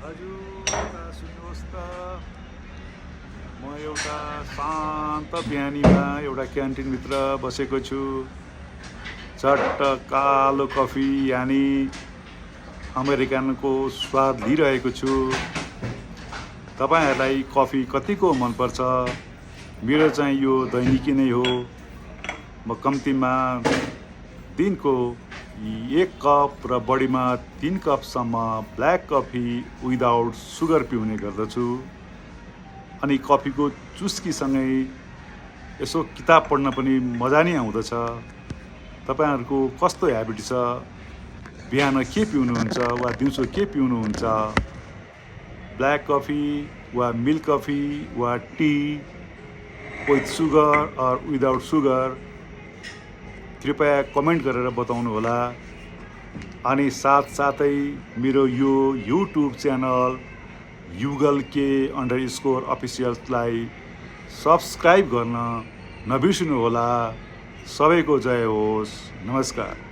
हजुर यता सुन्नुहोस् त म एउटा शान्त बिहानीमा एउटा क्यान्टिनभित्र बसेको छु। झट्ट कालो कफी यानि अमेरिकनको स्वाद लिइरहेको छु। तपाईहरुलाई कफी कतिको मनपर्छ? मेरो चाहिँ यो दैनिकी नै हो। म कम्तीमा दिनको 1 कप र बढीमा 3 कपसम्म ब्ल्याक कफी विदाउट सुगर पिउने गर्दछु। अनि कफीको चुस्कीसँगै यसो किताब पढ्न पनि मजा नै आउँदछ। तपाईहरुको कस्तो ह्याबिट छ? बिहान के पिउनुहुन्छ वा दिउँसो के पिउनुहुन्छ? ब्ल्याक कफी वा मिल्क कफी वा टी विथ सुगर और विदाउट सुगर? कृपया कमेन्ट गरेर बताउनु होला। अनि साथसाथै मेरो यो युट्युब च्यानल युगल के _ अफिसियल्सलाई सब्स्क्राइब गर्न नबिर्सनु होला। सबैको जय होस्। नमस्कार।